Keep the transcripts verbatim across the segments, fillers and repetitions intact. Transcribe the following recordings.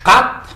Kat,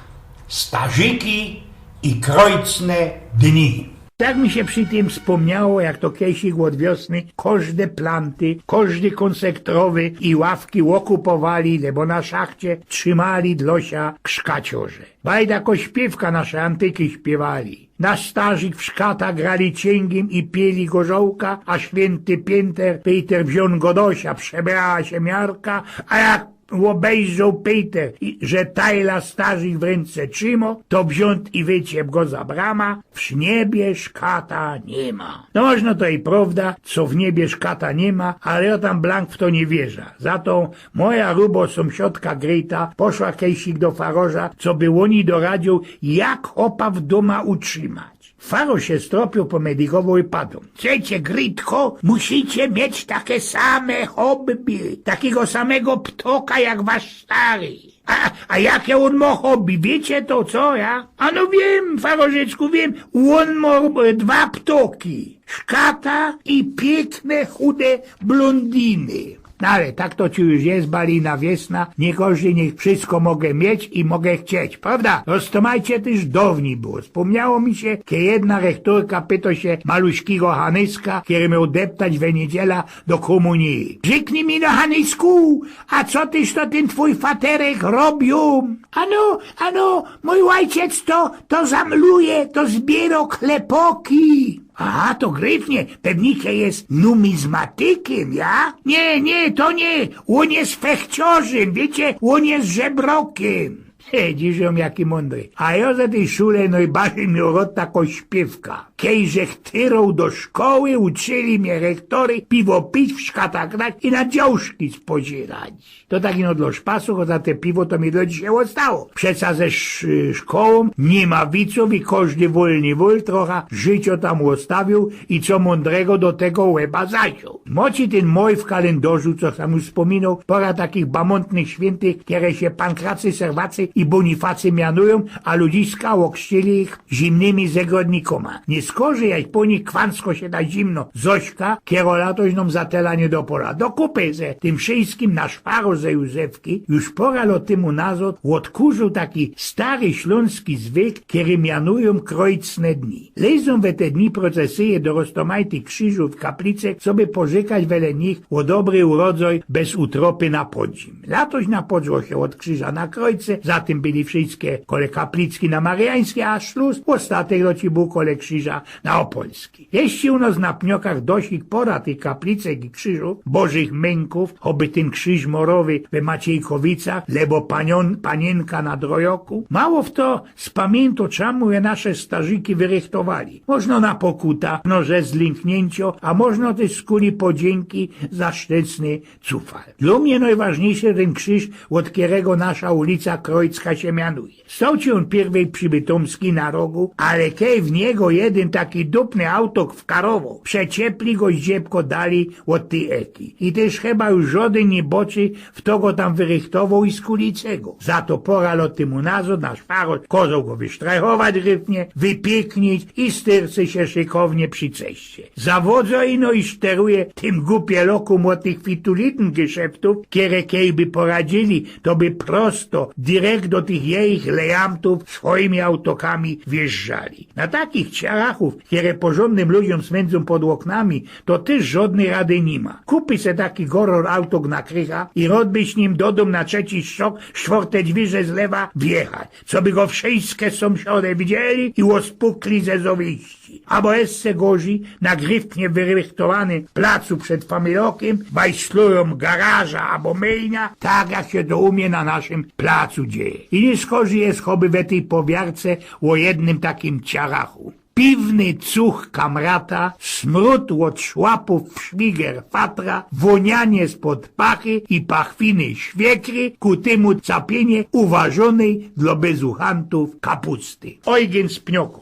starzyki i krojcne dni. Tak mi sie przi tym spōmniało, jak to kejsik ôd wiosny kożde planty, kożdy kōnsek trŏwy i ławki ôkupowali, lebo na szachcie trzimali dlŏ sia krzkaciŏrze. Bajda kŏ śpiywka nasze antyki śpiywali. Nasz starzik w szkata grali ciyngiym i piyli gorzołka, a świynty Pynter, Pejter wziōn go do sia, przebrała sie Miarka, a jak ôbejrzoł Pejter, i, że tajla starzik w rynce trzimo, to wziōn i wyciep go za brama, w niebie szkata niy ma. No, możno to i prŏwda, co w niebie szkata niy ma, ale jŏ tam blank w to niy wierza. Za to moja rubo sōmsiadka Grita poszła kejsik do farŏrza, coby ôn jij doradziōł, jak chopa w dōma utrzimać. Farŏrz sie stropiōł, pomedikowŏł i padōm: „Chcecie, Gritko, musicie mieć take same hobby, takigo samego ptoka jak wasz stary.” „A, a jake ôn mo hobby, wiycie to, co ja?” „A no wiym, farŏrzyczku, wiym, ôn mo, e, dwa ptoki. Szkata i piykne, chude blōndiny.” No ale tak to ci już je, bali na wiesna, niy kożdy, niy wszysko mogę mieć i mogę chcieć, prŏwda? Roztōmajcie tyż, dŏwnij było. Spōmniało mi sie, kej jedna rechtorka pytŏ sie maluśkigo Hanyska, kery mioł deptać we niydziela do kōmunije: „Rzyknij mi no, Hanysku, a co tyż to tyn twōj faterek robiōł?” „Ano, ano, mōj ôjciec to, to zamluje, to zbiyrŏ klepoki.” „Aha, to gryfnie, pewnicie je numizmatykym, ja?” „Niy, niy, to niy, ôn je fechciorzym, wiycie, ôn je żebrokym.” He, dziwōm, jaki mōndry. A jŏ ze tyj szule nojbardzij mioł rŏd takõ śpiywka. Kej żech tyroł do szkoły, uczyli mie rechtory piwo pić, w szkata grać i na dziołszki spoziyrać. To tak ino dlŏ szpasu, chociŏż te piwo to mi do dzisiej ôstało. Przeca ze sz-, szkołōm niy ma wicōw i kożdy wōlny wōl trocha życiŏ tam ôstawiōł i co mōndrego do tego łeba zaciōł. Mocij tyn moj w kalyndorzōw, co sam już spōminoł, pora takich bamōntnych świyntych, kere sie Pankracy, Serwacy i Bōnifacy mianujōm, a ludziska ôkrzciyli ich zimnymi zygrodnikōma. Niy skorzij, jak po nich kwansko sie ta zimno Zośka, kero latoś nōm za tela niy dopola. Do kupy ze tym wszyjskim nasz farŏrz ze Józefki już pora lot tymu nazŏd ôdkōrziōł taki stary ślōnski zwyk, kery mianujōm Krojcne Dni. Lezōm we te dni procesyje do roztōmajtych krziżōw i kaplice, coby porzykać wele nich ô dobry urodzoj bez utropy na podzim. Latoś napoczło sie ôd krziża na Krojce, za tym byli wszyjske kole kaplicki na Mariańske, a szlus, ôstatek do ci bōł kole krziża na Ôpolski. Jeździ u nŏs na Pniokach dość ich pora tych kaplicek i krziżōw, Bożych Mynkōw, choby tyn krziż morowy we Maciejkowicach, lebo paniōn-, Paniynka na Drojoku. Mało fto spamiyntŏ, czymu je nasze starziki wyrychtowali. Możno na pokuta, no że zlynchniyncio, a możno tyż skuli podziynki za sztyczny cufal. Dlō mie nojważniyjszy tyn krziż, ôd kerego nasza ulica Krojcka sie mianuje. Stoł ci ôn piyrwyj przi Bytōmski na rogu, ale kej w niego jedyn taki dupny autok wkarowoł, przeciepli go ździebko dalij ôd tyj eki. I tyż cheba już żodyn niy boczy, fto go tam wyrychtowoł i skuli czego. Za to pora lot tymu nazŏd nasz farŏrz kozoł go wysztrajchować gryfnie, wypiyknić i styrcy sie szykownie przi ceście. Zawodzŏ ino i szteruje tym gupie lokōm ôd tych fitulityn geszeftōw, kere kej by poradzili, to by prosto, direkt do tych jejich lejamtōw swojimi autokami wjeżdżali. Na takich ciarachōw, kere porzōndnym ludziōm smyndzōm pod ôknami, to tyż żodnyj rady niy ma. Kupij se taki gorol autok na krycha i rŏd byś nim do dōm na trzeci szczok, sztworte dwiyrze z lewa wjechać, coby go wszyjske sōmsiadŏ widzieli i ôspukli ze zŏwiści. Abo jeszcze gorzij, na gryfnie wyrychtowanym placu przed familokym bajslujōm garaża abo myjnia, tak jak sie to u mie na naszym placu dzieje. I niy skorzij je choby we tyj powiarce ô jednym takim ciarachu. Piwny cuch kamrata, smrōd ôd szłapōw szwiger fatra, wōnianie spod pachy i pachwiny świekry, ku tymu capinie uważōnyj dlŏ bezuchantōw kapusty. Ojgyn z Pniokōw.